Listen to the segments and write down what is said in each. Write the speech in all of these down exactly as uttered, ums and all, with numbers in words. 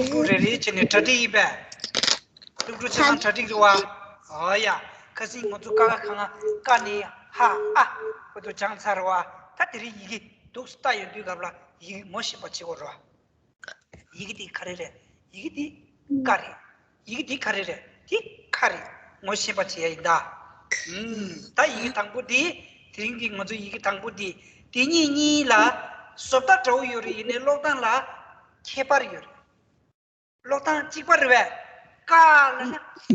སློབ་ཕྲུག་རེ་རེ་བྱས་ནས་གྲ་སྒྲིག་ཡིན་པས། སློབ་ཕྲུག་ཆ་ཚང་གྲ་སྒྲིག་རེད་བ། ཨོ་ཡ། ཁ་སང་ང་ཚོ་ཀ་ཁ་ག་ང་ཀ་ནས་ཧ་ཨ་བར་དུ་སྦྱངས་ཚར་བ། ད་དེ་རིང་ཡི་གེ་འདུག་སེ་ལྟ་ཡོང་དུས་སྐབས་ལ་ཡི་གེ་ངོ་ཤེས་པ་བྱེད་དགོས་རེད་བ། ཡི་གེ་དེ་ག་རེ་རེད། ཡི་གེ་དེ་ཀ་རེད། ཡི་གེ་དེ་ག་རེ་རེད། དེ་ཁ་རེད། ངོ་ཤེས་པ་བྱེད་ཡ་ཡིན་ད། ཨུམ། ད་ཡི་གེ་དང་པོ་དེ། དེ་རིང་གི་ང་ཚོ་ཡི་གེ་དང་པོ་དེ། དེ་གཉིས་གཉིས་ལ་བཟོ་ལྟ་འདྲ་བོ་ཡོད་རེད། ཡིན་ནའི་ཀློག་སྟངས་ལ་ཁྱད་པར་ཡོད་རེད། ཀློག་སྟངས་གཅིག་པ་རེད་པས། ཀ་ལབ་ན་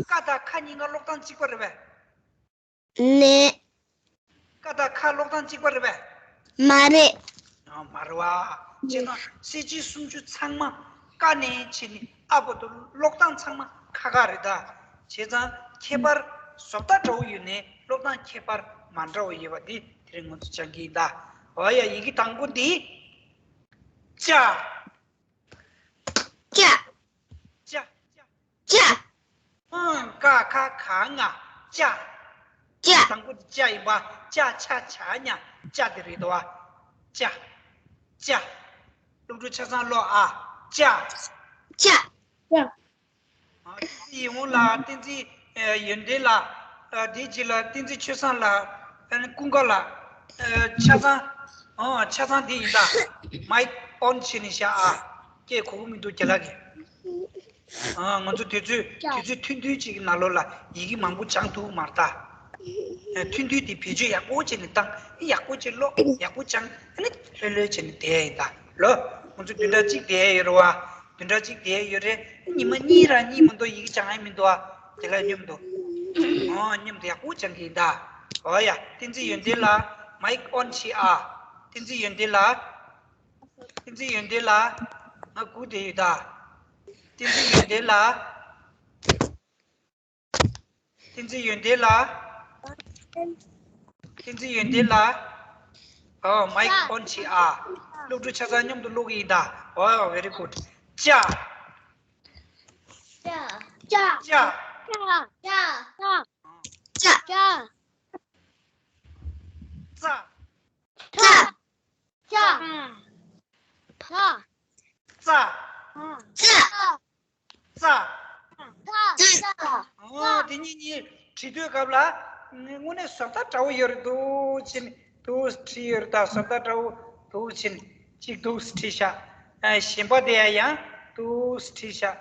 ཀ་དང་ཁ་གཉིས་ཀ་ཀློག་སྟངས་གཅིག་པ་རེད་པས། ནས། ཀ་དང་ཁ་ཀློག་སྟངས་གཅིག་པ་རེད་པས། མ་རེད། ཨ། མ་རེད་བ། བྱས་ཙང་གསལ་བྱེད་སུམ་ཅུ་ཚང་མ་ཀ་ནས་བྱས་ནས་ཨ་བར་དུ་ཀློག་སྟངས་ཚང་མ་ཁ་ཁ་རེད་ད། བྱས་ཙང་ཁྱད་པར་བཟོ་ལྟ་འདྲ་བོ་ཡོད་ནའི་ཀློག་སྟངས་ཁྱད་པར་མ་འདྲ་བ་ཡོད་པ་འདི་དེ་རིང་ང་ཚོ་སྦྱང་གི་ཡིན་ད། འོ་ཡ། ཡི་གེ་དང་པོ་འདི། ཅ། ཅ། ཅ། ཅ། ཨང་། ཀ་ཁ་ག་ང་། ཅ། ཅ། དང་པོ་དེ་ཅ་ཡིན་པ། ཅ་ཆ་ཇ་ཉ་ཅ་དེ་རེད་དོ། ཅ། ཅ། སློབ་ཕྲུག་ཆ་ཚང་ཀློག་ཨ། ཅ། ཅ། ཅ། ཨ། བསྟན་འཛིན་ཡིད་འོང་ལགས། བསྟན་འཛིན་ཡོན་ཏན་ལགས། ཨ། དེའི་རྗེས་ལ་བསྟན་འཛིན་ཆོས་བཟང་ལགས། ཨ་ནི་ཀུན་དགའ་ལགས། ཨ། ཆ་ཚང་། ཨ། ཆ་ཚང་དེ་ཡིན་ད། མའིག་ཨོན་བྱས་ནས་བཞག་ཨ། སྐད་གོ་གི་མི་འདུག་རྒན་ལགས་ཀྱིས། ཨ། ང་ཚོ་དུས་ཚོད་དུས་ཚོད་ཐུང་ཐུང་ཅིག་གི་ནང་ལོགས་ལ་ཡི་གེ་མང་པོ་སྦྱང་ཐུབ་མ་རེད་ད། ཨ། ཐུང་ཐུང་དེ་བེད་སྤྱོད་ཡག་པོ་བྱས་ནས་བཏང་། ཡག་པོ་བྱས་ཀློག་ཡག་པོ་སྦྱང་། ཨ་ནི་ལྷོད་ལྷོད་བྱས་ནས་བསྡད་ཡ་ཡིན་ད་ལོ། ང་ཚོ་བདུན་ཕྲག་གཅིག་བསྡད་ཡ་ཡོད་རེད་བ། བདུན་ཕྲག་གཅིག་བསྡད་ཡ་ཡོད་རེད། ཉི་མ་གཉིས་རང་གཉིད་མ་འདུག་ཡི་གེ་སྦྱང་ཡ་མི་འདུག་ཨ། དེ་ལ་སྙོམས་འདུག་ཨོ། སྙོམས་འདུག་ཡག་པོ་སྦྱང་གི་ཡིན་ད། ཨོ་ཡ། བསྟན་འཛིན་ཡོན་ཏན་ལགས། མའིག་ཨོན་བྱེད་ཨ། བསྟན་འཛིན་ཡོན་ཏན་ལགས། བསྟན་འཛིན་ཡོན་ཏན་ལགས། ང་སྒུག་བསྡད་ཡོད་ད། བསྟན་འཛིན་ཡོན་ཏན་ལགས། བསྟན་འཛིན་ཡོན་ཏན་ལགས། བསྟན་འཛིན་ཡོན་ཏན་ལགས། ཨོ། མའིག་ཨོན་བྱེད་ཨ། སློབ་ཕྲུག་ཆ་ཚང་མཉམ་དུ་ཀློག་གི་ཡིན་ད། ཨོ། ཝེ་རི་གུཌ། ཅ། ཅ། ཅ། ཅ། ཙ། ཙ། ཙ། ཙ། ཙ། ཙ། ཙ། ཙ། ཙ། ཙ། ཨོ། དེ་གཉིས་གཉིས་བྲིས་དུས་སྐབས་ལ། དངོས་གནས་བཟོ་ལྟ་འདྲ་བོ་ཡོད་རེད། འདུག་ཕྱིན་འདུག་བྲིས་ཡོད་རེད་ད། བཟོ་ལྟ་འདྲ་བོ་འདུག་ཕྱིན་གཅིག་འདུག་བྲིས་ཤག་ཨ། གཞན་པ་དེ་ཡང་འདུག་བྲིས་ཤག་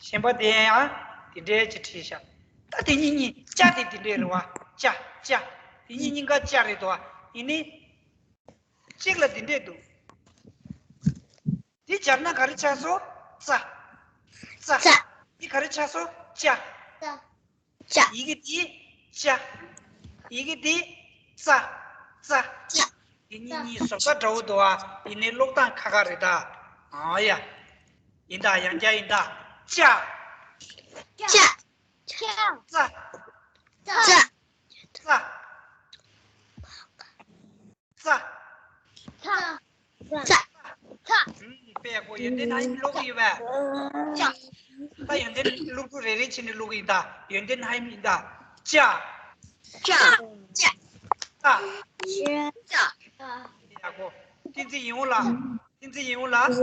གཞན་པ་དེ་ཡང་དེ་འདྲའི་ཅིག་བྲིས་ཤག་ད་དེ་གཉིས་གཉིས་ཅ་དེ་དེ་འདྲའི་རེད་བ། ཅ། ཅ། དེ་གཉིས་གཉིས་ཀ་ཅ་རེད་དོ། ཡིན་ནི། གཅིག་ལ་འདི་འདྲས་འདུག་འདི་སྦྱར་ན་ག་རེ་ཆགས་སོང་། ཙ། ཙ། ཙ། འདི་ག་རེ་ཆགས་སོང་། ཅ། ཅ། ཡི་གེ་འདི་ཅ། ཡི་གེ་འདི་ཙ། ཙ། ཙ། འདི་གཉིས་གཉིས་བཟོ་ལྟ་འདྲ་བོ་འདུག་ཨ། ཡིན་ནའི་ཀློག་སྟངས་ཁ་ཁ་རེད་ད། ཨ་ཡ། ཡིན་ད། ཡང་བསྐྱར་ཡིན་ད། ཅ། ཅ། ཙ། ཙ། ཙ། ཙ། ཙ། ཙ། ཙ། ཙ། ཨུམ། དཔེ་ཡག་པོ། ཡོན་ཏན་ཧ་ཡིམ་ཀློག་གི་ཡོད་པས། ཙ། ད་ཡོན་ཏན་སློབ་ཕྲུག་རེ་རེ་བྱས་ནས་ཀློག་གི་ཡིན་ད། ཡོན་ཏན་ཧ་ཡིམ་ཡིན་ད། ཅ། ཅ། ཙ། ཙ། དཔེ་ཡག་པོ། བསྟན་འཛིན་ཡིད་འོང་ལགས། བསྟན་འཛིན་ཡིད་འོང་ལགས།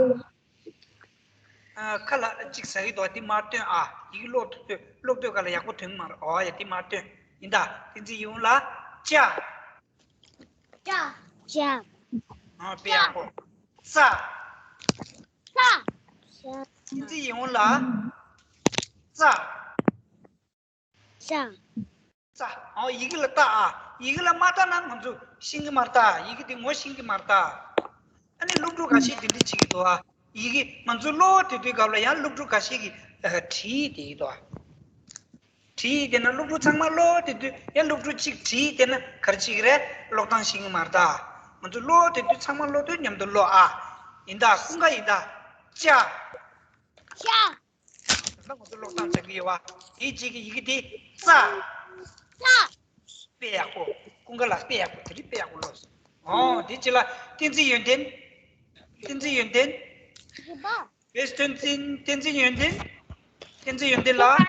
ཨ། ཁ་ལ་གཅིག་ཟ་གི་འདུག་འདི་མར་སྟོན་ཨ། ཡི་གེ་ཀློག་དུས་ཀློག་དུས་ག་ལ་ཡག་པོ་ཐོན་གི་མ་རེད། ཨོ་ཡ། འདི་མར་སྟོན། ཡིན་ད། བསྟན་འཛིན་ཡིད་འོང་ལགས། ཅ། ཅ། ཅ། ཨ། དཔེ་ཡག་པོ། ཙ། ཙ། བསྟན་འཛིན་ཡིད་འོང་ལགས། ཙ། ཙ། ཙ། ཨོ། ཡི་གེ་ལ་ལྟ་ཨ། ཡི་གེ་ལ་མ་ལྟ་ན་ང་ཚོ་ཤེས་ཀྱི་མ་རེད་ད། ཡི་གེ་འདི་ངོ་ཤེས་ཀྱི་མ་རེད་ད། ཨ་ནི་སློབ་ཕྲུག་འགའ་ཤས་འདི་འདྲ་བྱེད་ཀྱི་འདུག་ཨ། ཡི་གེ་ང་ཚོ་ཀློག་བསྡད་དུས་སྐབས་ལ་ཡང་སློབ་ཕྲུག་འགའ་ཤས་ཀྱིས་བྲིས་བསྡད་ཀྱི་འདུག་ཨ། བྲིས་བསྡད་ན་སློབ་ཕྲུག་ཚང་མ་ཀློག་བསྡད་དུས་ཡང་སློབ་ཕྲུག་གཅིག་བྲིས་བསྡད་ན་ག་རེ་བྱེད་ཀྱི་རེད། ཀློག་སྟངས་ཤེས་ཀྱི་མ་རེད་ད། ང་ཚོ་ཀློག་བསྡད་དུས་ཚང་མ་ཀློག་དུས་མཉམ་དུ་ཀློག་ཨ། ཡིན་ད། ཀུན་དགའ་ཡིན་ད། ཅ། ཅ། ད་ང་ཚོ་ཀློག་སྟངས་ཆགས་ཀྱི་ཡོད་པ། དེའི་རྗེས་ཀྱི་ཡི་གེ་དེ་ཙ། ཙ། དཔེ་ཡག་པོ། ཀུན་དགའ་ལགས་དཔེ་ཡག་པོ། དེ་རིང་དཔེ་ཡག་པོ་ཀློག་སོང་། ཨོ། དེའི་རྗེས་ལ་བསྟན་འཛིན་ཡོན་ཏན། བསྟན་འཛིན་ཡོན་ཏན། བེ་སི་བསྟན་འཛིན། བསྟན་འཛིན་ཡོན་ཏན། བསྟན་འཛིན་ཡོན་ཏན་ལགས།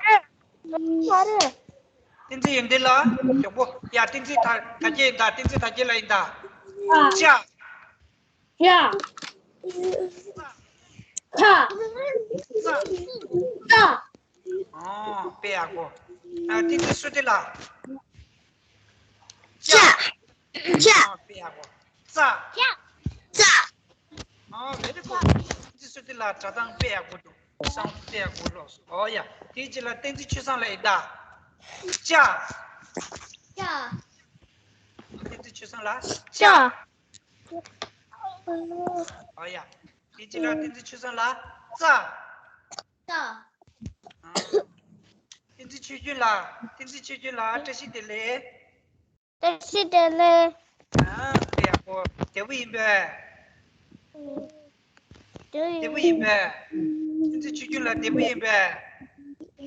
བསྟན་འཛིན་ཡོན་ཏན་ལགས། མགྱོགས་པོ། ཡ། བསྟན་འཛིན་དར་དར་རྒྱས་ཡིན་ད། བསྟན་འཛིན་དར་རྒྱས་ལགས་ཡིན་ད། ཅ། ཡ། ཁ། བསྟན་འཛིན་བསོད་བདེ་ལགས། ཅ། ཅ། ཅ། ཨ། དཔེ་ཡག་པོ། ཙ། ཙ། ཨ། very good། བསྟན་འཛིན་བསོད་བདེ་ལགས་སྒྲ་གདངས་དཔེ་ཡག་པོ་འདུག་སའུན་ཌི་དཔེ་ཡག་པོ་ཀློག་སོང་། ཨོ་ཡ། དེའི་རྗེས་ལ་བསྟན་འཛིན་ཆོས་བཟང་ལགས་ཡིན་ད། ཅ། ཅ། བསྟན་འཛིན་ཆོས་བཟང་ལགས། ཅ། ཅ། ཨོ་ཡ། དེའི་རྗེས་ལ་བསྟན་འཛིན་ཆོས་བཟང་ལགས། ཙ། ཙ། ཨ། བསྟན་འཛིན་ཆོས་སྐྱོང་ལགས། བསྟན་འཛིན་ཆོས་སྐྱོང་ལགས། བཀྲ་ཤིས་བདེ་ལེགས། བཀྲ་ཤིས་བདེ་ལེགས། ཨ། དཔེ་ཡག་པོ། བདེ་པོ་ཡིན་པས། བདེ་བདེ་པོ་ཡིན་པས། བསྟན་འཛིན་ཆོས་སྐྱོང་ལགས་བདེ་པོ་ཡིན་པས།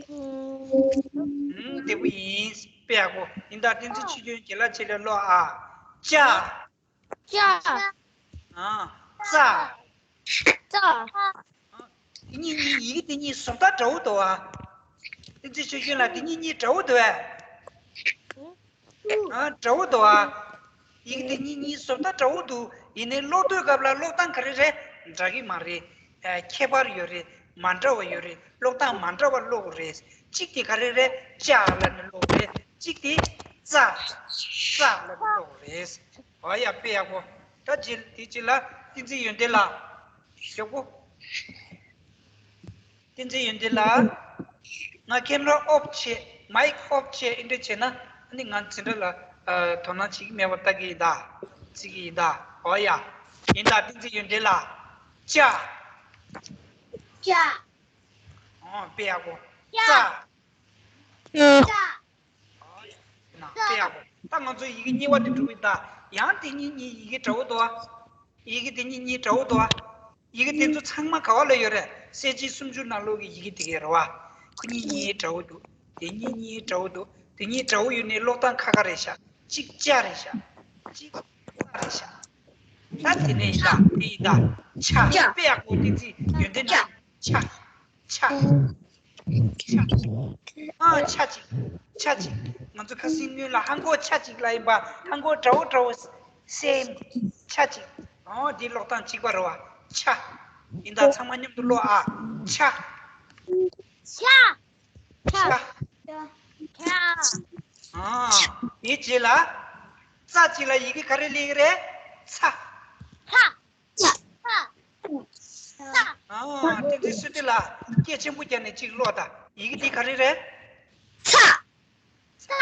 ཨུམ། བདེ་པོ་ཡིན། དཔེ་ཡག་པོ་ཡིན་ད། བསྟན་འཛིན་ཆོས་སྐྱོང་རྒན་ལགས་ཆེད་ལས་ཀློག་ཨ། ཅ། ཅ། ཨ། ཙ། ཙ། ཨ། དེ་གཉིས་གཉིས་ཡི་གེ་དེ་གཉིས་བཟོ་ལྟ་འདྲ་བོ་འདུག་ཨ། བསྟན་འཛིན་ཆོས་སྐྱོང་ལགས་དེ་གཉིས་གཉིས་འདྲ་བོ་འདུག་ཨ། ཨ། འདྲ་བོ་འདུག་ཨ། ཡི་གེ་དེ་གཉིས་གཉིས་བཟོ་ལྟ་འདྲ་བོ་འདུག་ཡིན་ནའི་ཀློག་དུས་སྐབས་ལ་ཀློག་སྟངས་ག་རེ་རེད། འདྲ་གི་མ་རེད། ཨ། ཁྱད་པར་ཡོད་རེད། མ་འདྲ་བ་ཡོད་རེད། ཀློག་སྟངས་མ་འདྲ་བ་ཀློག་དགོས་རེད། གཅིག་དེ་ག་རེ་རེད། ཅ་ལབ་ནས་ཀློག་དགོས་རེད། གཅིག་དེ་ཙ། ཙ་ལབ་ནས་ཀློག་དགོས་རེད། ཨོ་ཡ། དཔེ་ཡག་པོ། ད་རྗེས་དེ་རྗེས་ལ་བསྟན་འཛིན་ཡོན་ཏན་ལགས། ཞོག་པོ། བསྟན་འཛིན་ཡོན་ཏན་ལགས། ང་ཁེམ་ར་ཨོཕ་བྱས། མའིག་ཨོཕ་བྱས། ཨེ་འདྲ་བྱས་ན་ཨ་ནི་ང་འཛིན་གྲྭ་ལ། ཨ། དོ་སྣང་བྱེད་ཀྱི་མེད་པ་ལྟ་གི་ཡིན་ད། བརྩི་གི་ཡིན་ད། ཨོ་ཡ། ཡིན་ད། བསྟན་འཛིན་ཡོན་ཏན་ལགས། ཅ། ཅ། ཨོ། དཔེ་ཡག་པོ། ཅ། ཙ། ཅ། ན། དཔེ་ཡག་པོ། ད་ང་ཚོ་ཡི་གེ་གཉིས་པ་དེ་འགྲོ་གི་ད། ཡང་དེ་གཉིས་གཉིས་ཡི་གེ་འདྲ་བོ་འདུག་ཨ། ཡི་གེ་དེ་གཉིས་གཉིས་འདྲ་བོ་འདུག་ཨ། ཡི་གེ་དེ་ཚོ་ཚང་མ་ག་བ་ལ་ཡོད་རེད། གསལ་བྱེད་སུམ་ཅུ་ནང་ལོགས་ཀྱི་ཡི་གེ་དེ་གས་རེད་བ། ཁོ་གཉིས་གཉིས་འདྲ་བོ་འདུག་དེ་གཉིས་གཉིས་འདྲ་བོ་འདུག་དེ་གཉིས་འདྲ་བོ་ཡོད་ནའི་ཀློག་སྟངས་ཁ་ཁ་རེད་ཤག་གཅིག་ཅ་རེད་ཤག་གཅིག་ཙ་རེད་ཤག་ད་དེ་ནས་ཡིན་ད། དེ་ཡིན་ད། ཆ། དཔེ་ཡག་པོ། བསྟན་འཛིན་ཡོན་ཏན་ལགས། ཆ། ཆ། ཆ། ཨ། ཆ་གཅིག་ཆ་གཅིག་ང་ཚོ་ཁ་སང་སྔོན་ལ་ཧང་གོ་ཆ་གཅིག་ལབ་ཡིན་པ། ཧང་གོ་འདྲ་བོ་འདྲ་བོ། སེམ། ཆ་གཅིག་ཨོ། འདི་ཀློག་སྟངས་གཅིག་པ་རེད་བ། ཆ། ཡིན་ད། ཚང་མ་མཉམ་དུ་ཀློག་ཨ། ཆ། ཆ། ཆ། ཆ། ཨ། དེའི་རྗེས་ལ་ཙ་གཅིག་ལ་ཡི་གེ་ག་རེ་སླེབས་ཀྱི་རེད། ཚ། ཚ། ཨ། བསྟན་འཛིན་བསོད་བདེ་ལགས། སྐད་ཆེན་པོ་རྒྱག་ནས་གཅིག་ཀློག་དང་། ཡི་གེ་འདི་ག་རེ་རེད། ཚ། ཚ།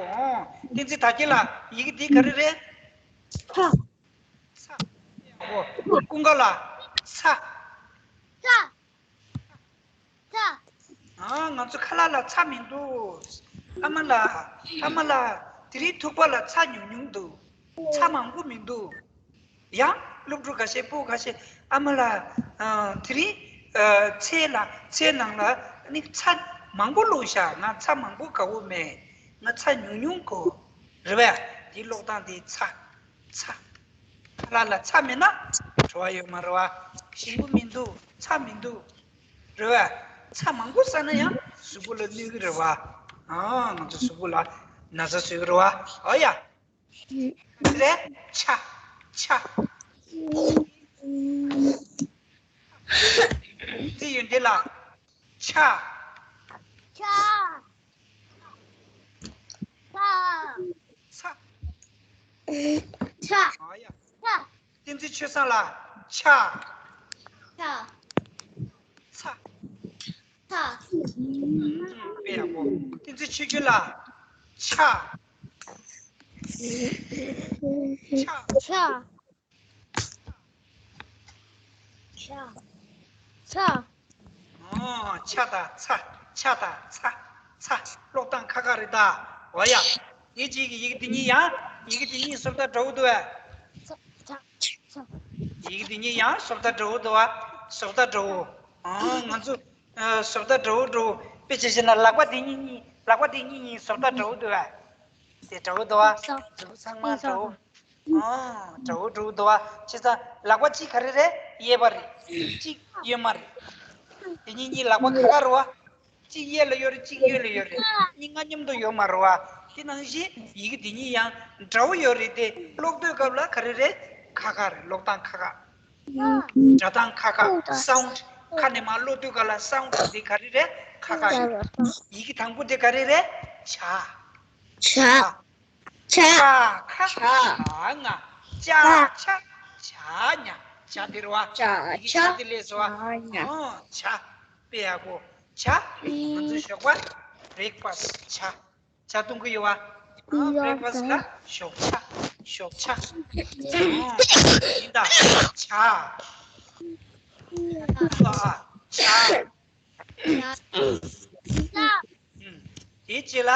ཨོ། བསྟན་འཛིན་དར་རྒྱས་ལགས། ཡི་གེ་འདི་ག་རེ་རེད། ཚ། ཚ། ཨོ། ཀུན་དགའ་ལགས། ཚ། ཚ། ཚ། ཨ། ང་ཚོ་ཁ་ལག་ལ་ཚྭ་མི་འདུག་ཨ་མ་ལགས། ཨ་མ་ལགས། དེ་རིང་ཐུག་པ་ལ་ཚྭ་ཉུང་ཉུང་འདུག་ཚྭ་མང་པོ་མི་འདུག་ཡང་སློབ་ཕྲུག་ཁ་ཤས། སྤུ་གུ་ཁ་ཤས། ཨ་མ་ལགས། ཨ། དེ་རིང་། ཨ། ཚལ་ལ། ཚལ་ནང་ལ་ནི་ཚྭ་མང་པོ་བླུགས་ཤག་ང་ཚྭ་མང་པོ་དགའ་པོ་མེད། ང་ཚྭ་ཉུང་ཉུང་དགོས། རེད་པས། འདི་ཀློག་སྟངས་འདི་ཚྭ། ཚྭ། ཁ་ལག་ལ་ཚྭ་མེད་ན་བྲོ་བ་ཡོད་མ་རེད་བ། ཞིམ་པོ་མི་འདུག་ཚྭ་མི་འདུག་རེད་བ། ཚྭ་མང་པོ་ཟ་ན་ཡང་གཟུགས་པོ་ལ་གནོད་ཀྱི་རེད་བ། ཨ། ང་ཚོ་གཟུགས་པོ་ལ་ན་ཚ་བཟོས་ཀྱི་རེད་བ། ཨོ་ཡ། རེད། ཆ། ཆ། དེ་ཡོན་ཏན་ལགས། ཆ། ཆ། ཚ། ཚ། ཚ། ཨ་ཡ། ཚ། བསྟན་འཛིན་ཆོས་བཟང་ལགས། ཆ། ཆ། ཚ། ཚ། དཔེ་ཡག་པོ། བསྟན་འཛིན་ཆོས་སྐྱོང་ལགས། ཆ། ཆ། ཆ། ཆ། ཆ། ཨོ། ཆ་དང་ཚ། ཆ་དང་ཚ། ཚ། ཀློག་སྟངས་ཁ་ཁ་རེད་ད། འོ་ཡ། དེ་གཅིག་གི་ཡི་གེ་དེ་གཉིས་ཡང་། ཡི་གེ་དེ་གཉིས་བཟོ་ལྟ་འདྲ་བོ་འདུག་བས། ཚ། ཚ། ཡི་གེ་དེ་གཉིས་ཡང་བཟོ་ལྟ་འདྲ་བོ་འདུག་བ། བཟོ་ལྟ་འདྲ་བོ། ཨོ། ང་ཚོ། ཨ། བཟོ་ལྟ་འདྲ་བོ་འདྲ་བོ། དཔེ་ཆ་བཞག་ན་ལག་པ་དེ་གཉིས་གཉིས། ལག་པ་དེ་གཉིས་གཉིས་བཟོ་ལྟ་འདྲ་བོ་འདུག་བས། དེ་འདྲ་བོ་འདུག་བ། གཟུགས་པོ་ཚང་མ་འདྲ་བོ། ཨ། འདྲ་བོ་འདྲ་བོ་འདུག་བ། བྱས་ཙང་ལག་པ་གཅིག་ག་རེ་རེད། གཡས་པ་རེད། གཅིག་གཡོན་མ་རེད། དེ་གཉིས་གཉིས་ལག་པ་ཁ་ཁ་རེད་བ། གཅིག་གཡས་ལ་ཡོད་རེད། གཅིག་གཡོན་ལ་ཡོད་རེད། གཉིས་ཀ་མཉམ་དུ་ཡོད་མ་རེད་བ། དེ་ནང་བཞིན་ཡི་གེ་དེ་གཉིས་ཡང་འདྲ་བོ་ཡོད་རེད་དེ། ཀློག་དུས་སྐབས་ལ་ག་རེ་རེད། ཁ་ཁ་རེད། ཀློག་སྟངས་ཁ་ཁ། སྒྲ་གདངས་ཁ་ཁ། སའུན་ཌི། ཁ་ནས་མར་ཀློག་དུས་སྐབས་ལ་སའུན་ཌི་དེ་ག་རེ་རེད། ཁ་ཁ་རེད། ཡི་གེ་དང་པོ་དེ་ག་རེ་རེད། ཇ། ཇ། ཇ། ཇ་ཁ་ཇ་ང་། ཇ་ཇ། ཇ་ཇ་ཉ། ཇ་འདིར་བ། ཇ་ཡི་གེ་ཇ་ཇ་འདི་ལས་སོ་བ། ཇ་ཉ། ཨོ་ཇ། དཔེ་ཡག་པོ། ཇ། ང་ཚོའི་ཞོགས་པ། བྷི་རེག་ཕ་སི་ཊི། ཇ། ཇ་འཐུང་གི་ཡོད་བ། ཨ། བྷི་རེག་ཕ་སི་ཊི་ལ་ཞོགས་ཇ། ཞོགས་ཇ། ཨོ། ཡིན་ད། ཇ། ཨ། ཇ། ཨུམ། དེའི་རྗེས་ལ་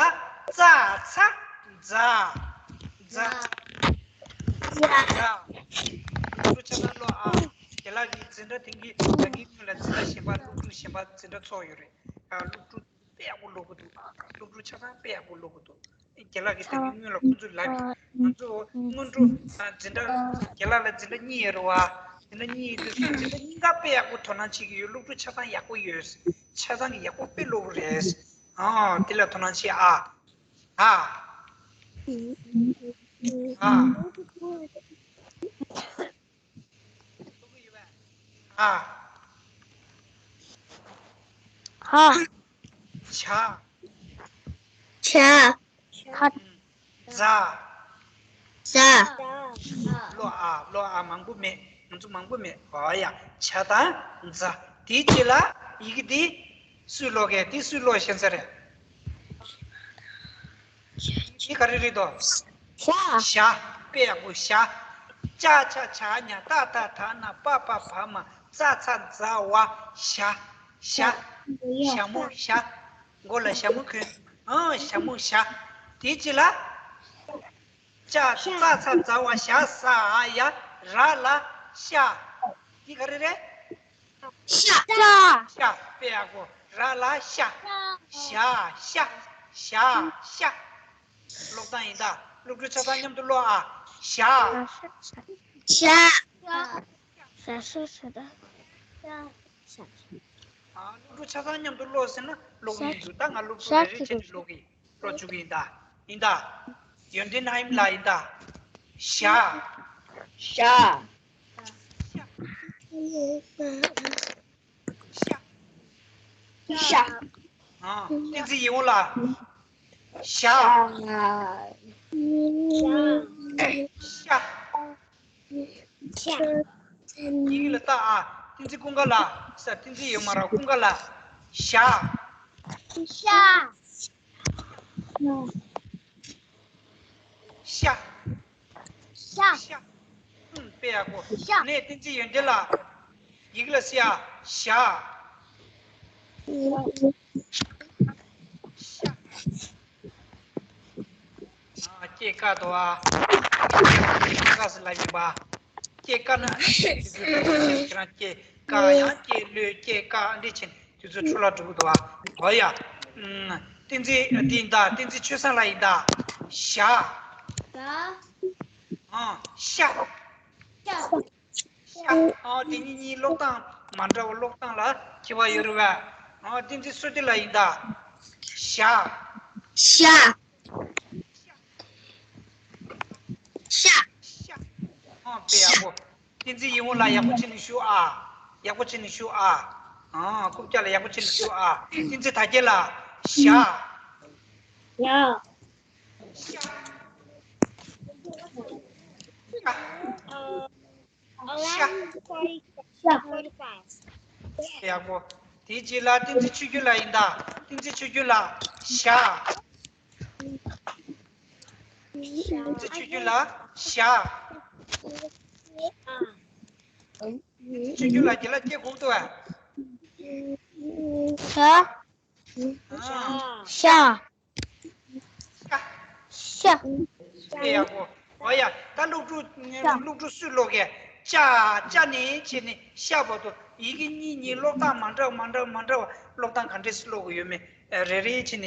ཙ་ཚ་ཛ། ཛ། ཛ། ཀླུ་ཆ་ཚང་ཀློག་ཨ། རྒན་ལགས་ཀྱིས་འཛིན་གྲྭ་དེང་གི་ད་གིན་སྔོན་ལ་འཛིན་གྲྭ་གཞན་པ་སློབ་ཕྲུག་གཞན་པ་འཛིན་གྲྭ་ཚོགས་ཡོད་རེད། ཨ། སློབ་ཕྲུག་དཔེ་ཡག་པོ་ཀློག་གི་འདུག་སློབ་ཕྲུག་ཆ་ཚང་དཔེ་ཡག་པོ་ཀློག་གི་འདུག་རྒན་ལགས་ཀྱིས་ད་གིན་སྔོན་ལ་ཁོང་ཚོས་ལབ་ཡིན། ང་ཚོ་སྔོན་འགྲོ་འཛིན་གྲྭ་རྒན་ལགས་ལ་འཛིན་གྲྭ་གཉིས་ཡོད་རེད་བ། འཛིན་གྲྭ་གཉིས་ཡོད་དུས་སུ་འཛིན་གྲྭ་གཉིས་ཀ་དཔེ་ཡག་པོ་དོ་སྣང་བྱེད་ཀྱི་ཡོད། སློབ་ཕྲུག་ཆ་ཚང་ཡག་པོ་ཡོད། ཆ་ཚང་གིས་ཡག་པོ་དཔེ་ཀློག་གི་རེད། ཨ། དེ་ལ་དོ་སྣང་བྱེད་ཨ། ཨ། ཨ། ཨ། ཧ། ཇ། ཇ། ཧ། ཛ། ཛ། ཀློག་ཨ། ཀློག་ཨ། མང་པོ་མེད། ང་ཚོ་མང་པོ་མེད། ཨོ་ཡ། ཇ་དང་ཛ། དེའི་རྗེས་ལ་ཡི་གེ་འདི་སུས་ཀློག་གས། འདི་སུས་ཀློག་ཤེས་ས་རེད། འདི་ག་རེ་རེད་དོ། ཞ། ཞ། དཔེ་ཡག་པོ་ཞ། ཅ་ཆ་ཇ་ཉ། ཏ་ཐ་ད་ན། པ་ཕ་བ་མ། ཙ་ཚ་ཛ་བ། ཞ། ཞ། ཞ་མོ་ཞ། མགོ་ལ་ཞྭ་མོ་གོན། ཨང་། ཞྭ་མོ་ཞ། དེའི་རྗེས་ལ། ཅ། ཙ་ཚ་ཛ་བ་ཞ་ས་ཡ། ར་ལ་ཤ། འདི་ག་རེ་རེད། ཤ། ཤ། དཔེ་ཡག་པོ། ར་ལ་ཤ། ཤ། ཤ། ཤ། ཤ། ཀློག་སྟངས་ཡིན་ད། སློབ་ཕྲུག་ཆ་ཚང་མཉམ་དུ་ཀློག་ཨ། ཤ། ཤ། ཤ། ཤ། ཤ། ཤ། ཨ། སློབ་ཕྲུག་ཆ་ཚང་མཉམ་དུ་ཀློག་ཟེར་ན་ཀློག་མི་འདུག་ད་ང་སློབ་ཕྲུག་རེ་རེ་བྱས་ནས་ཀློག་གི། ཀློག་བཅུག་གི་ཡིན་ད། ཡིན་ད། ཡོན་ཏན་ཧ་ཡིམ་ལ་ཡིན་ད། ཞ། ཤ། ཤ། ཤ། ཤ། ཨ། བསྟན་འཛིན་ཡིད་འོང་ལ། ཤ། ཤ། ཤ། ཤ། ཡིག་ལ་ལྟ་ཨ། བསྟན་འཛིན་ཀུན་དགའ་ལ། ས། བསྟན་འཛིན་ཡོད་མ་རེད། ཀུན་དགའ་ལ། ཤ། ཤ། ཤ། ཤ། ཤ། ཨུམ། དཔེ་ཡག་པོ། ཤ། ནས་བསྟན་འཛིན་ཡོན་ཏན་ལ། ཡིག་ལ་ལྟ་ཨ། ཤ། ཤ། ཨ། སྐྱེ་དཀའ་འདུག་ཨ། དཀའ་ཟེར་ལབ་ཡིན་པ། སྐྱེ་དཀའ་ན་ཨ་ནི་ཁྱེད་རང་སྐྱེ་དཀའ་ཡང་སྐྱེ་ལོས་སྐྱེ་དཀའ་འདི་ཕྱིན་དུས་ཚོད་འཕྲོ་བརླག་འགྲོ་གི་འདུག་ཨ། འོ་ཡ། ཨུམ། བསྟན་འཛིན་འདི་ཡིན་ད། བསྟན་འཛིན་ཆོས་བཟང་ལ་ཡིན་ད། ཞ། ཨ། ཤ། ཤ། ཤ། ཨ། དེ་གཉིས་གཉིས་ཀློག་སྟངས་མ་འདྲ་བ། ཀློག་སྟངས་ལ་ཁྱད་པར་ཡོད་རེད་པས། ཨ། བསྟན་འཛིན་བསོད་བདེ་ལ་ཡིན་ད། ཞ། ཤ། ཤ། ཤ། ཨ། དཔེ་ཡག་པོ། བསྟན་འཛིན་ཡིད་འོང་ལ་ཡག་པོ་བྱས་ནས་ཞུ་ཨ། ཡག་པོ་བྱས་ནས་ཞུ་ཨ། ཨ། རྐུབ་བཀྱག་ལ་ཡག་པོ་བྱས་ནས་ཞུ་ཨ། བསྟན་འཛིན་དར་རྒྱས་ལ། ཞ། ཡ། ཤ། ཤ། ཤ། ཡག་པོ། དེའི་རྗེས་ལ་བསྟན་འཛིན་ཆོས་སྐྱིད་ལ་ཡིན་ད། བསྟན་འཛིན་ཆོས་སྐྱིད་ལ། ཞ། བསྟན་འཛིན་ཆོས་སྐྱིད་ལ། ཞ། བསྟན་འཛིན་ཆོས་སྐྱིད་ལ་རྒན་ལགས་སྐད་གོ་གི་འདུག་ག་ཤ། ཤ། ཤ། དཔེ་ཡག་པོ། འོ་ཡ། ད་སློབ་ཕྲུག་སློབ་ཕྲུག་སུས་ཀློག་གས། ཅ། ཅ་ནས་བྱས་ནས་ཤ་བར་དུ་ཡི་གེ་གཉིས་གཉིས་ཀློག་སྟངས་མ་འདྲ་བ་མ་འདྲ་བ་མ་འདྲ་བ། ཀློག་སྟངས་ག་འདྲས་སུ་ཀློག་གི་ཡོད་མེད་རེ་རེ་བྱས་ནས་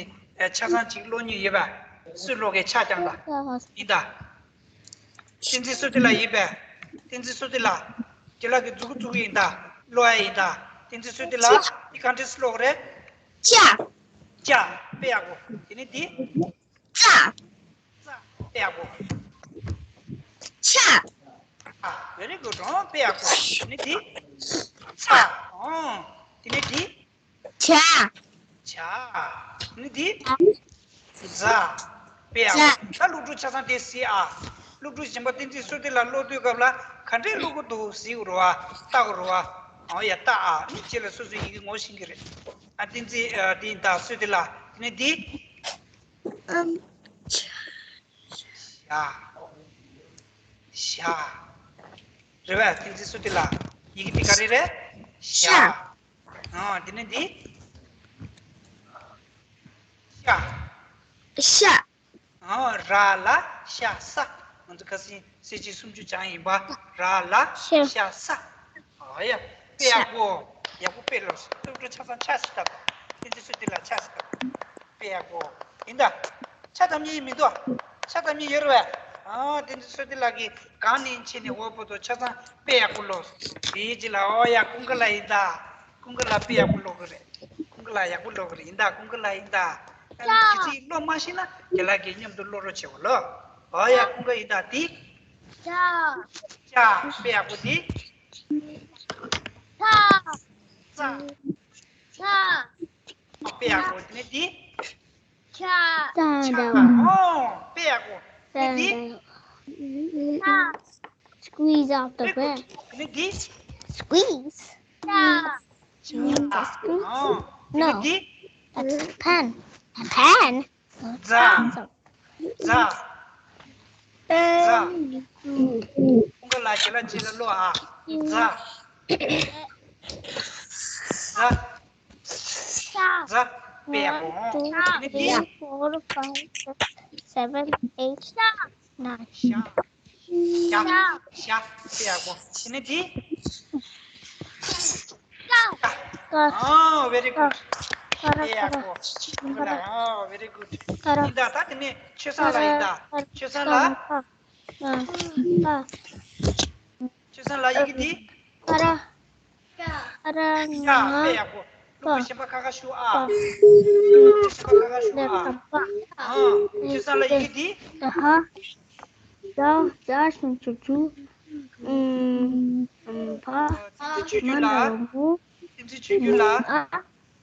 ཆ་ཚང་ཅིག་ཀློག་མྱོང་ཡོད་པས། སུས་ཀློག་གས། ཆ་རྐྱང་ལ་ཡིན་ད། བསྟན་འཛིན་བསོད་བདེ་ལགས་ཡིན་པས། བསྟན་འཛིན་བསོད་བདེ་ལགས། རྒན་ལགས་ཀྱིས་མཛུབ་གུ་བཙུགས་ཡིན་ད། ཀློག་ཡ་ཡིན་ད། བསྟན་འཛིན་བསོད་བདེ་ལགས། འདི་ག་འདྲས་སུ་ཀློག་རེད། ཅ། ཅ། དཔེ་ཡག་པོ། དེ་ནས་འདི། ཙ། ཙ། དཔེ་ཡག་པོ། ཆ། ཨ། very good. ཨོ། དཔེ་ཡག་པོ། དེ་ནས་འདི། ཚ། ཨོ། དེ་ནས་འདི། ཇ། ཇ། དེ་ནས་འདི། ཛ། དཔེ་ཡག་པོ། ད་སློབ་ཕྲུག་ཆ་ཚང་དེ་གཟིགས་ཨ། སློབ་ཕྲུག་གཞན་པ་བསྟན་འཛིན་བསོད་བདེ་ལགས་ཀློག་དུས་སྐབས་ལ་ག་འདྲས་ཀློག་གི་འདུག་གཟིགས་རོགས་ཨ། ལྟ་གི་རོགས་ཨ། ཨོ་ཡ་ལྟ་ཨ། ཨ་ནི་རྗེས་ལ་སོ་སོའི་ཡི་གེ་ངོ་ཤེས་ཀྱི་རེད། ཨ་བསྟན་འཛིན་ཨ་འདི་ད་བསོད་བདེ་ལགས་དེ་ནས་འདི། ཨམ། ཞ། ཞ། རེད་པས། བསྟན་འཛིན་བསོད་བདེ་ལགས། ཡི་གེ་འདི་ག་རེ་རེད། ཞ། ཞ། ཨ་འདི་ནས་འདི། ཤ། ཤ། ཨ་ར་ལ་ཤ་ས། ང་ཚོ་ཁ་སང་གསལ་བྱེད་སུམ་ཅུ་སྦྱངས་ཡིན་པ། ར་ལ་ཤ། ཤ་ས། ཨ་ཡ། དཔེ་ཡག་པོ། ཡག་པོ་དཔེ་ལོ། སློབ་ཕྲུག་ཆ་ཚང་ཆ་ཞིག་བཏབ། བསྟན་འཛིན་བསོད་བདེ་ལགས་ཆ་ཞིག་བཏབ། དཔེ་ཡག་པོ། ཡིན་ད། ཆ་བཏབ་མཁན་མི་འདུག་ཆ་བཏབ་མཁན་ཡོད་རེད་པས། ཨ་བསྟན་འཛིན་བསོད་བདེ་ལགས་ཀྱིས་གང་ནས་ཕྱིན་ནས་འོ་བོ་དོ་ཆ་ཚང་དཔེ་ཡག་པོ་ཀློག་དེའི་རྗེས་ལ་ཨོ་ཡ་ཀུན་དགའ་ལགས་ཡིན་ད། ཀུན་དགའ་ལགས་དཔེ་ཡག་པོ་ཀློག་གི་རེད། ཀུན་དགའ་ལགས་ཡག་པོ་ཀློག་གི་རེད། ཡིན་ད་ཀུན་དགའ་ལགས་ཡིན་ད། ཨ་ནི་ཁྱེད་ཚོས་ཀློག་མ་ཤེས་ན་རྒན་ལགས་ཀྱིས་མཉམ་དུ་ཀློག་རོགས་བྱེད་འོ་ལོ། ཨོ་ཡ་ཀུན་དགའ་ཡིན་ད་འདི། ཅ། ཅ་དཔེ་ཡག་པོ་འདི། ཚ། ཚ། ཚ། དཔེ་ཡག་པོ་དེ་ནས་འདི། ཆ། ཆ། ཨོ་དཔེ་ཡག་པོ། དེ་ནས་འདི། ཆ། Squeeze out the bread. དེ་ནས་འདི། Squeeze? Yeah. ཆ། ཨོ་དེ་ནས་འདི། That's a pen. A pen? ཛ། ཛ། ཛ། ཀུན་དགའ་ལགས་ཁྱེད་ལ་ཅིག་ལ་ཀློག་ཨ། ཛ། ཛ། ཛ། དཔེ་ཡག་པོ། དེ་ནས་འདི། Four, five, six, seven, eight, nine. ཤ། ཤ། ཤ། དཔེ་ཡག་པོ། དེ་ནས་འདི། ཀ། ཨོ་very good. དཔེ་ཡག་པོ། ཨོ་very good. ཡིན་ད། ད་དེ་ནས་ཆོས་བཟང་ལགས་ཡིན་ད། ཆོས་བཟང་ལགས། ཆོས་བཟང་ལགས་ཡི་གེ་འདི། ཨ་ར། ཨ་ར། ཡ་དཔེ་ཡག་པོ། སློབ་ཕྲུག་གཞན་པ་ཁ་ཁ་ཞུ་ཨ། སློབ་ཕྲུག་གཞན་པ་ཁ་ཁ་ཞུ་ཨ། ཨ་ཆོས་བཟང་ལགས་ཡི་གེ་འདི། ད་ཧ། ད་ཡ་ཤིང་ཆུ་ཆུ། ཨུམ། ཨུམ་ཕ། བསྟན་འཛིན་ཆོས་སྐྱིད་ལགས། བསྟན་འཛིན་ཆོས་སྐྱིད་ལགས། ཨ།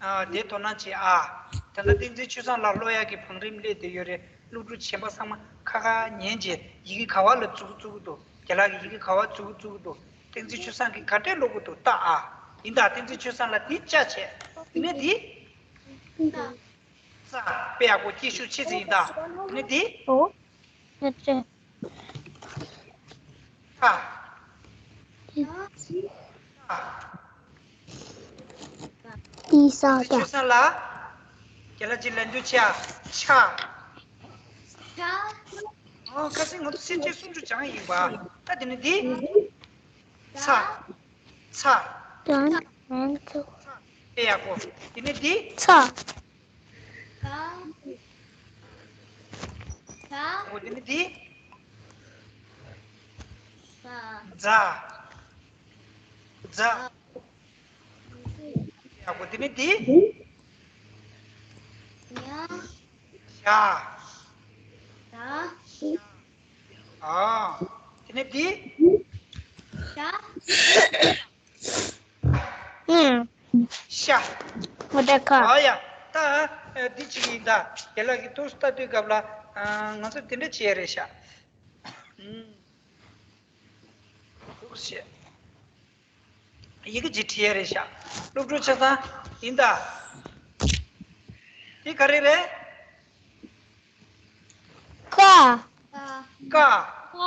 ཨ་དེ་དོ་སྣང་བྱེད་ཨ། ད་ལྟ་བསྟན་འཛིན་ཆོས་བཟང་ལགས་ཀློག་ཡག་གི་བང་རིམ་སླེབས་བསྡད་ཡོད་རེད། སློབ་ཕྲུག་གཞན་པ་ཚང་མ་ཁ་ཁ་ཉན་བྱས་ཡི་གེ་ག་བ་ལ་བཙུགས་བཙུགས་འདུག་རྒན་ལགས་ཀྱིས་ཡི་གེ་ག་བ་བཙུགས་བཙུགས་འདུག་བསྟན་འཛིན་ཆོས་བཟང་གིས་ག་འདྲས་ཀློག་གི་འདུག་ལྟ་ཨ། ཡིན་ད། བསྟན་འཛིན་ཆོས་བཟང་ལགས་འདི་ཅ་བྱས། དེ་ནས་འདི། ཙ། དཔེ་ཡག་པོ་སྐྱིད་ཤོད་ཆེ་ཙི་ཡིན་ད། དེ་ནས་འདི། ཨོ། ཡ་ཅེ། ཁ། ཏི་ས་ཏ། ཆོས་བཟང་ལགས། རྒན་ལགས་ཅིག་ལན་འདེབས་བྱས་ཨ། ཆ། ཆ། ཨོ་ཁ་སང་ང་ཚོ་གསལ་བྱེད་སུམ་ཅུ་སྦྱངས་ཡིན་པ། ད་དེ་ནས་འདི། ཚ། ཚ། ཚ། དཔེ་ཡག་པོ། དེ་ནས་འདི། ཚ། ཚ། ཨོ་དེ་ནས་འདི། ཛ། ཛ། ཡག་པོ། དེ་ནས་འདི། ཉ། ཞ། ཞ། ཨ། དེ་ནས་འདི། ཤ། ཤ། ཤ། ཨོ་ད་ཁ། ཨ་ཡ། ད་འདི་གཅིག་ཡིན་ད། རྒན་ལགས་ཀྱིས་ཐུགས་ལྟ་དུས་སྐབས་ལ་ང་ཚོ་དེ་འདྲ་བྱས་རེད་ཤག་ཐུགས་རྗེ་ཆེ། ཡི་གེ་ཅིག་བྲིས་ཡ་རེད་ཤག་སློབ་ཕྲུག་ཆ་ཚང་ཡིན་ད། འདི་ག་རེ་རེད། ཀ། ཀ།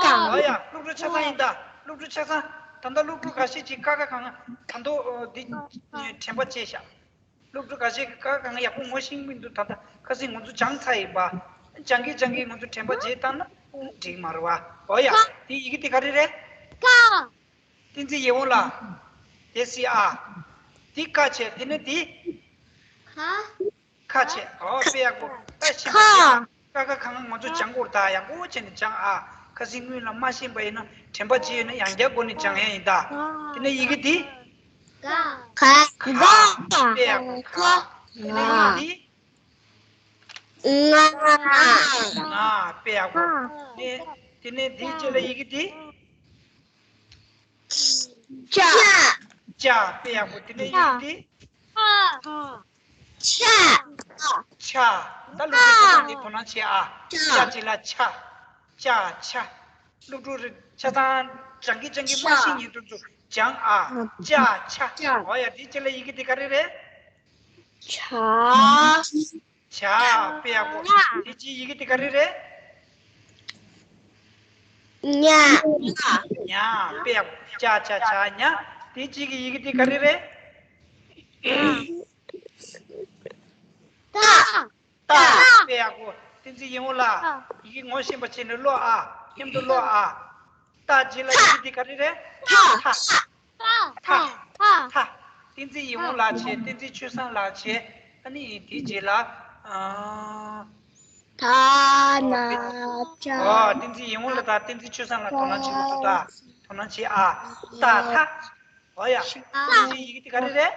ཀ། ཨ་ཡ། སློབ་ཕྲུག་ཆ་ཚང་ཡིན་ད། སློབ་ཕྲུག་ཆ་ཚང་། ད་ལྟ་སློབ་ཕྲུག་འགའ་ཤས་ཀྱིས་ཀ་ཁ་གང་ད་དོ་འདི་དྲན་པ་བརྗེད་ཤག་སློབ་ཕྲུག་འགའ་ཤས་ཀྱིས་ཀ་གང་ཡག་པོ་ངོ་ཤེས་མི་འདུག་ད་ལྟ་ཁ་སང་ང་ཚོ་སྦྱངས་ཚར་ཡིན་པ། སྦྱང་གིན་སྦྱང་གིན་ང་ཚོ་དྲན་པ་བརྗེད་བཏང་ན་འགྲིག་མ་རེད་བ། ཨོ་ཡ། འདི་ཡི་གེ་དེ་ག་རེ་རེད། ཀ། བསྟན་འཛིན་ཡིད་འོང་ལགས། དེ་སི་ཨ། འདི་ཀ་བྱས། དེ་ནས་འདི། ཁ། ཁ་བྱས། ཨོ་དཔེ་ཡག་པོ། ད་ཤིན་ཏུ་ཁ། ཀ་ཁ་གང་ང་ཚོ་སྦྱང་དགོས་ད། ཡག་པོ་བྱས་ནས་སྦྱང་ཨ། ཁ་སང་སྔོན་ལ་མ་ཤེས་པ་ཡིན་ན་དྲན་པ་བརྗེད་ཡོད་ན་ཡང་བསྐྱར་སྒོ་ནས་སྦྱང་ཡ་ཡིན་ད། དེ་ནས་ཡི་གེ་འདི། ཀ། ཁ། ཁ། དཔེ་ཡག་པོ། ཁ། དེ་ནས་ཡི་གེ་འདི། ང་། ང་། དཔེ་ཡག་པོ། དེ་དེ་ནས་འདིའི་རྗེས་ལ་ཡི་གེ་འདི། ཅ། ཅ། དཔེ་ཡག་པོ། དེ་ནས་ཡི་གེ་འདི། ཧ། ཆ། ཆ། ད་སློབ་ཕྲུག་ཆ་ཚང་གིས་དོ་སྣང་བྱེད་ཨ། ཆ། ཆ་ཅིག་ལ་ཆ། ཆ་ཆ། སློབ་ཕྲུག་རེ་ཆ་ཚང་སྦྱང་གི་སྦྱང་གི་མ་ཤེས་མཁན་དེ་ཚོ་སྦྱང་ཨ། ཆ་ཆ། ཆ། འོ་ཡ། དེ་ཅིག་ལ་ཡི་གེ་དེ་ག་རེ་རེད། ཆ། ཆ། དཔེ་ཡག་པོ། དེ་ཅིག་ཡི་གེ་དེ་ག་རེ་རེད། ཉ། ཉ། དཔེ་ཡག་པོ། ཆ་ཆ་ཆ་ཉ། དེ་ཅིག་གི་ཡི་གེ་དེ་ག་རེ་རེད། ཏ། ཏ། དཔེ་ཡག་པོ། བསྟན་འཛིན་ཡིད་འོང་ལགས། ཡི་གེ་ངོ་ཤེས་པ་བྱས་ནས་ཀློག་ཨ། མཉམ་དུ་ཀློག་ཨ། ཏ་ཅིག་ལ་ཡི་གེ་དེ་ག་རེ་རེད། ཐ། ཐ། ཐ། ཐ། བསྟན་འཛིན་ཡིད་འོང་ལགས་བྱས། བསྟན་འཛིན་ཆོས་བཟང་ལགས་བྱས། ཨ་ནི་དེའི་རྗེས་ལ། ཨ། ཐ་ན་ཅ། ཨོ། བསྟན་འཛིན་ཡིད་འོང་ལགས་དང་བསྟན་འཛིན་ཆོས་བཟང་ལགས་དོ་སྣང་བྱེད་དགོས་འདུག་ད་དོ་སྣང་བྱེད་ཨ། ཏ་ཐ། ཨོ་ཡ། བསྟན་འཛིན་ཡི་གེ་དེ་ག་རེ་རེད།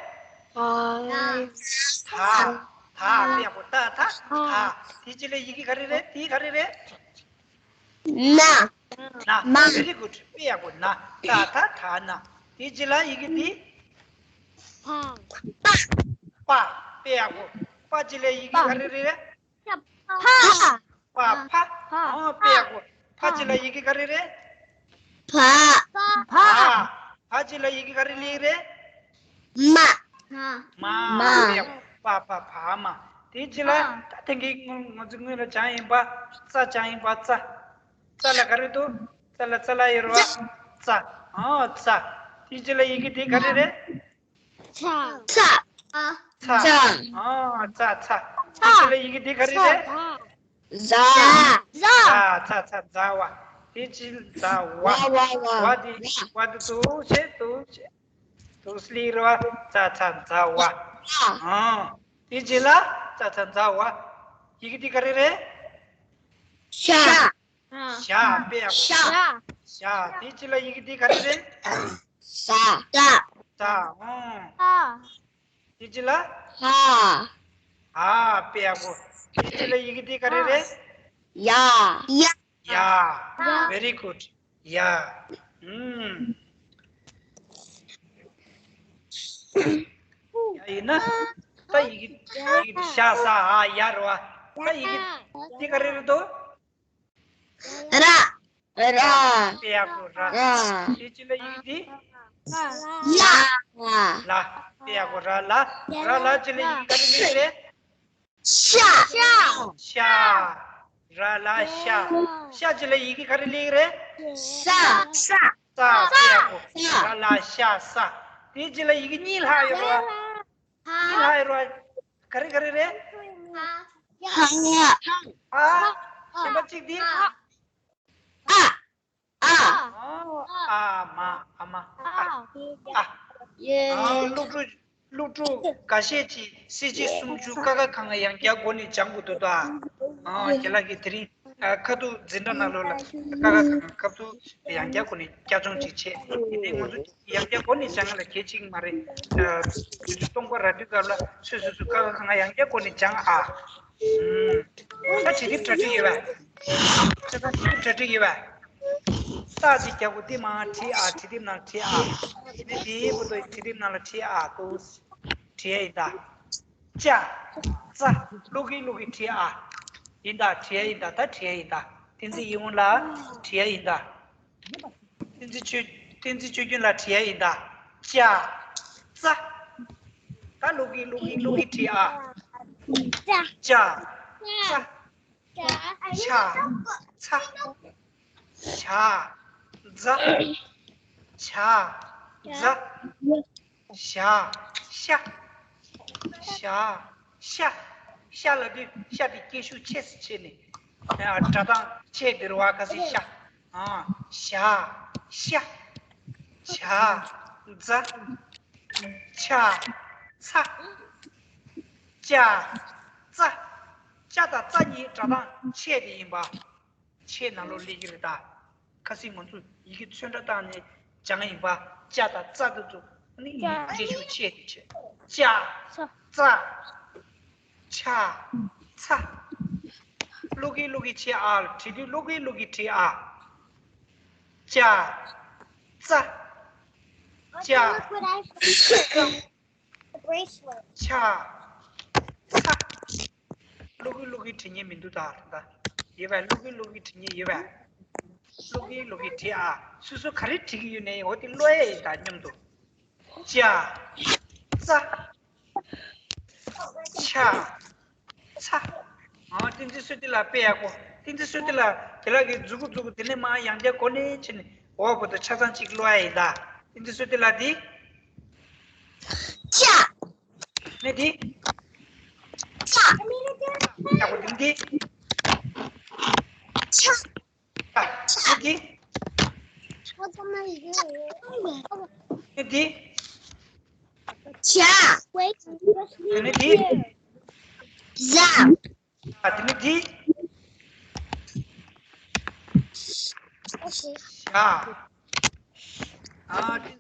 ཐ། ཐ། དཔེ་ཡག་པོ། ཏ་ཐ་ཐ། དེའི་རྗེས་ལ་ཡི་གེ་ག་རེ་རེད། དེ་ག་རེ་རེད། ན། ན། མ། Very good. དཔེ་ཡག་པོ། ན། ཏ་ཐ་ཐ་ན། དེའི་རྗེས་ལ་ཡི་གེ་དེ། པ། པ། དཔེ་ཡག་པོ། པ་རྗེས་ལ་ཡི་གེ་ག་རེ་རེད། ཕ། ཕ། ཕ། ཨོ། དཔེ་ཡག་པོ། ཕ་རྗེས་ལ་ཡི་གེ་ག་རེ་རེད། བ། བ། བ་རྗེས་ལ་ཡི་གེ་ག་རེ་སླེབས་རེད། མ། མ། མ། དཔེ་ཡག་པོ། བ་བ་བ་མ། དེའི་རྗེས་ལ་ད་ཐེངས་ཀྱི་ང་ང་ཚོ་སྔོན་ལ་སྦྱངས་ཡིན་པ། ཙ་སྦྱངས་ཡིན་པ། ཙ། ཙ་ལ་ག་རེ་འདུག་ཙ་ལ་ཙ་ལ་ཡོད་རེད་པ། ཙ། ཨོ་ཙ། དེའི་རྗེས་ལ་ཡི་གེ་དེ་ག་རེ་རེད། ཚ། ཚ། ཚ། ཚ། ཨ། ཚ་ཚ། ཚ། དེ་ལ་ཡི་གེ་དེ་ག་རེ་རེད། ཟ། ཟ། ཟ། ཚ་ཚ་ཟ་བ། དེ་ཅི་ཟ་བ། བ་བ་བ། བ་དེ་བ་དེ་དུ་ཆེ་དུ་ཆེ། དུ་སླེབས་རེད་པ། ཚ་ཚ་ཟ་བ། ཨ། དེ་ཅི་ལ་ཚ་ཚ་ཟ་བ། ཡི་གེ་དེ་ག་རེ་རེད། ཤ། ཤ། དཔེ་ཡག་པོ། ཤ། ཤ། དེ་ཅི་ལ་ཡི་གེ་དེ་ག་རེ་རེད། ས། ས། ས། ཨོ། ས། དེ་ཅི་ལ། ཧ། ཧ། དཔེ་ཡག་པོ། དེ་ཅི་ལ་ཡི་གེ་དེ་ག་རེ་རེད། ཡ། ཡ། ཡ། Very good. ཡ། ཨུམ། ཡ་ཡིན་ན། ད་ཡི་གེ་ཡི་གེ་ཤ་ས་ཧ་ཡ་རེད་པ། ད་ཡི་གེ་དེ་ག་རེ་རེད་དོ། ར། ར། དཔེ་ཡག་པོ། ར། ར། དེ་ཅི་ལ་ཡི་གེ་དེ། ལ། ལ། དཔེ་ཡག་པོ། ར་ལ། ར་ལ་ཅི་ལ་ཡི་གེ་ག་རེ་སླེབས་རེད། ཤ། ཤ། ཤ། ར་ལ་ཤ། ཤ་ཅི་ལ་ཡི་གེ་ག་རེ་སླེབས་རེད། ས། ས། ས། དཔེ་ཡག་པོ། ས། ར་ལ་ཤ་ས། དེ་ཅི་ལ་ཡི་གེ་གཉིས་ལྷག་ཡོད་རེད་པ། གཉིས་ལྷག་ཡོད་རེད་པ། ག་རེ་ག་རེ་རེད། ཧ། ཧ། ཨ། གཞན་པ་གཅིག་དེ། ཨ། ཨ། ཨ། ཨ་མ། ཨ་མ། ཨ། ཨ། ཨ། སློབ་ཕྲུག་སློབ་ཕྲུག་འགའ་ཤས་ཀྱིས་གསལ་བྱེད་སུམ་ཅུ་ཀ་ཁ་ག་ང་ཡང་བསྐྱར་སྒོ་ནས་སྦྱང་དགོས་འདུག་ད། ཨ། རྒན་ལགས་ཀྱིས་དེ་རིང་ཨ། ཁ་ཐུག་འཛིན་གྲྭ་ནང་ལོགས་ལ་ཀ་ཁ་ག་ང་ཁ་ཐུག་ཡང་བསྐྱར་སྒོ་ནས་བསྐྱར་སྦྱོང་ཅིག་བྱས། དེ་ནས་ང་ཚོ་ཡང་བསྐྱར་སྒོ་ནས་སྦྱང་ཡ་ལ་གལ་ཆེ་གི་མ་རེད། ཨ། སྟོང་པ་ར་སྤྲོད་སྐབས་ལ་སོ་སོ་སོ་ཀ་ཁ་ག་ང་ཡང་བསྐྱར་སྒོ་ནས་སྦྱང་ཨ། ཨུམ། ད་བྲིས་དེབ་གྲ་སྒྲིག་ཡོད་པས། ད་བྲིས་དེབ་གྲ་སྒྲིག་ཡོད་པས། རྟགས་ཅིག་རྒྱག་དགོས། དེ་མར་བྲིས་ཨ། བྲིས་དེབ་ནང་བྲིས་ཨ། དེ་ནས་དེའི་བར་དུ་བྲིས་དེབ་ནང་ལ་བྲིས་ཨ། ཏོ། བྲིས་ཡ་ཡིན་ད། ཅ། ཙ། ཀློག་གིན་ཀློག་གིན་བྲིས་ཨ། ཡིན་ད། བྲིས་ཡ་ཡིན་ད། ད་བྲིས་ཡ་ཡིན་ད། བསྟན་འཛིན་ཡིད་འོང་ལགས་བྲིས་ཡ་ཡིན་ད། བསྟན་འཛིན་ཆོས། བསྟན་འཛིན་ཆོས་སྐྱོང་ལགས་བྲིས་ཡ་ཡིན་ད། ཅ། ཙ། ད་ཀློག་གིན་ཀློག་གིན་ཀློག་གིན་བྲིས་ཨ། ཅ། ཙ། ཆ། ཚ། ཆ། ཛ། ཆ། ཛ། ཞ། ཤ། ཤ། ཤ། ཤ་ལབ་དུས་ཤ་དེ་སྐད་ཤུགས་ཆེ་སུ་ཆེ་ནས། ཨ། སྒྲ་གདངས་ཆེ་བསྡུར་བ་ཁ་སི་ཤ། ཨ། ཤ། ཤ། ཤ། ཛ། ཆ། ཚ། ཅ། ཙ། ཅ་དང་ཙ་གཉིས་སྒྲ་གདངས་ཆེ་དེ་ཡིན་པ། ཆེ་ནང་ལོགས་སླེབས་ཀྱི་རེད་ད། ཁ་སང་ང་ཚོ་ཡི་གེ་ཚོན་ཁྲ་བཏང་ནས་སྦྱངས་ཡིན་པ། ཅ་དང་ཙ་དེ་ཚོ་ནི་སྐད་ཤུགས་ཆེ་དེ་ཆེ། ཅ། ཙ། ཆ། ཚ། ཀློག་གིན་ཀློག་གིན་བྲིས་ཨ། བྲིས་དུས་ཀློག་གིན་ཀློག་གིན་བྲིས་ཨ། ཅ། ཙ། ཅ། ཙ། ཆ། ཀློག་གི་ཀློག་གི་བྲི་མཁན་མི་འདུག་ད་ད། ཡོད་པས། ཀློག་གི་ཀློག་གི་བྲི་མཁན་ཡོད་པས། ཀློག་གི་ཀློག་གི་བྲི་ཨ། སོ་སོ་ག་རེ་བྲི་གི་ཡོད་ནའི་འོ་དེ་ཀློག་ཡ་ཡིན་ད་སྙམ་དུ། ཅ། ཙ། ཆ། ཚ། ཨ། བསྟན་འཛིན་བསོད་བདེ་ལགས་དཔེ་ཡག་པོ། བསྟན་འཛིན་བསོད་བདེ་ལགས་དེ་ལགས་ཀྱི་མཛུ་གུ་མཛུ་གུ་དེ་ནས་མར་ཡང་བསྐྱར་འགོ་ནས་ཕྱིན་ནས་འོག་བར་དུ་ཆ་ཚང་གཅིག་ཀློག་ཡ་ཡིན་ད། བསྟན་འཛིན་བསོད་བདེ་ལགས་འདི། ཅ། ནས་འདི། ཚ། ཡག་པོ་འདི་འདི། ཆ། ཨ། འདི། འདི། ཇ། འདི་ནི་འདི། ཟ། ཨ། འདི་ནི་འདི། ཞ། ཨ། འདི་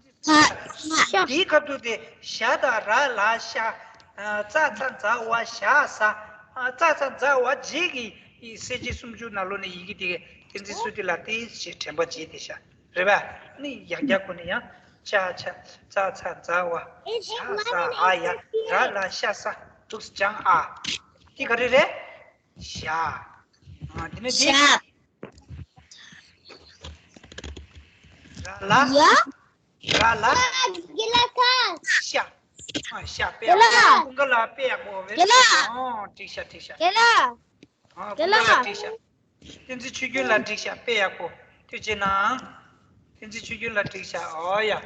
ཤ། འདིའི་ཁ་ཐུག་དེ་ཞ་དང་ར་ལ་ཤ། ཨ། ཙ་ཚ་ཛ་ཝ་ཞ་ཟ། ཨ། ཙ་ཚ་ཛ་ཝ་རྗེས་ཀྱི་གསལ་བྱེད་སུམ་ཅུ་ནང་ལོགས་ནས་ཡི་གེ་དེ་ག་བསྟན་འཛིན་བསོད་བདེ་ལགས་དེ་ཞེས་དྲན་པ་བརྗེད་དེ་ཤ། རེད་པ། ནི་ཡང་བསྐྱར་གོ་ནས་ཡང་ཅ་ཆ་ཙ་ཚ་ཛ་ཝ་ཞ་ཟ་ཨ་ཡ་ར་ལ་ཤ་ཟ་འདུག་སེ་སྦྱང་ཨ། དེ་ག་རེ་རེད། ཞ། ཨ། དེ་ནས་དེ། ཞ། ར་ལ། ཡ། ར་ལ། དགེ་ལགས་ལགས། ཤ། ཨ། ཤ་དཔེ་ཡག་པོ། དགེ་ལགས། ཀུན་དགའ་ལགས་དཔེ་ཡག་པོ་བེ་རི་གུཌ། དགེ་ལགས། ཨོ། འགྲིག་ཤག་འགྲིག་ཤག་དགེ་ལགས། ཨ། དགེ་ཀུན་དགའ་ལགས་ལགས། འགྲིག་ཤག་བསྟན་འཛིན་ཆོས་རྒྱན་ལགས་འགྲིག་ཤག་དཔེ་ཡག་པོ། ཐུགས་རྗེ་གནང་། བསྟན་འཛིན་ཆོས་རྒྱན་ལགས་འགྲིག་ཤག་ཨོ་ཡ།